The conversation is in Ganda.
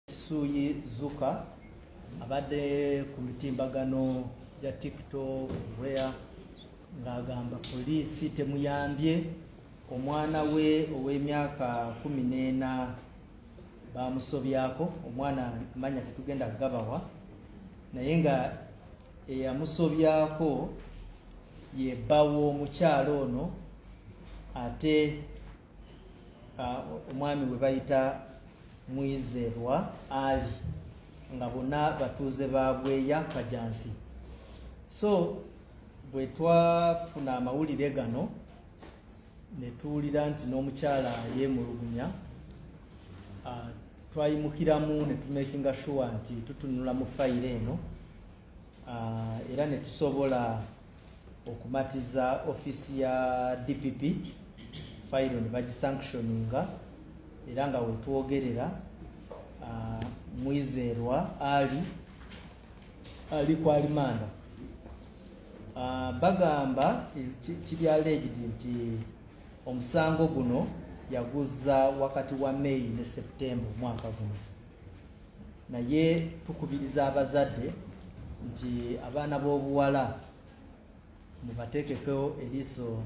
Kisuuyi Zuka abadde ku mitimbagano gya TikTok where ng'agamba poliisi temuyambye, omwana we ow'emyaka 14 bamusobyako. Omwana manya tetugenda kugabawa, naye nga eyamusobyako ye bba w'omukyalo ono, ate omwami we bayita Mwizerwa Ali, nga bonna batuuze ba Bweya Kajansi. So bwe twafuna amawulire gano ne tuwulira nti n'omukyala yeemulugunya, twayimukiramu ne tumakinga sure nti tutunula mu fayiro eno, era ne tusobola okumatiza ofiisi ya DPP, fayiro ne bagisanctioninga. Era nga wetwogerera, Mwizerwa ali ku alimanda. Bagamba kiri alleged nti omusango guno yaguzza wakati wa May ne September omwaka guno. Naye tukubiriza abazadde nti abaana b'obuwala mubateekeko eriiso